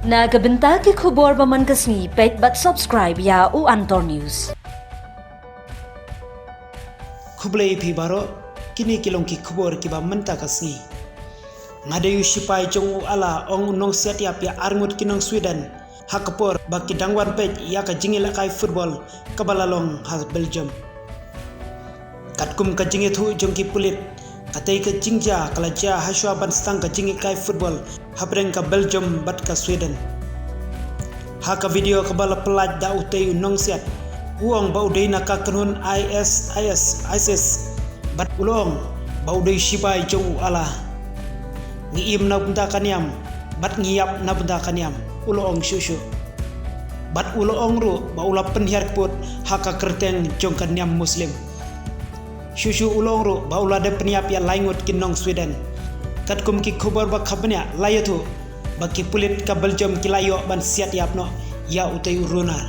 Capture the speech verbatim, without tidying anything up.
Na ka bynta ki khubor ba man ka sngi, peit bad subscribe ïa u Antor News. Khublei phi baroh, kine ki long ki khubor kiba mynta ka sngi. Nga dei u shipai jong u Allah, ong u nongsiat ïap ïa arngut ki nong Sweden ha ka por ba ki dang wan peit ïa ka jingïalehkai football kaba la long ha Belgium. Katkum ka jingïathuh jong ki pulit, katei ka jingjia ka la jia hashwa ban sdang ka jingïalehkai football hapdeng ka Belgium bad ka Sweden. Ha ka video kaba la pyllait da utei u nongsiat, u ong ba u dei na ka kynhun ISIS, ISIS, bad u la ong ba u dei shipai jong u Allah. Ngi im na bynta ka niam bad ngi ïap na bynta ka niam, u la ong shuh shuh. Bad u la ong ruh ba u la pynhiar kput ha ka kyrteng jong ka niam Muslim. Shuh shuh u la ong ruh ba u la dep pynïap ïa lai ngut ki nong Sweden. Katkum ki khubor ba kham bniah la ïathuh ba ki pulit ka Belgium ki la ïoh ban siat ïap noh ïa utei u runar.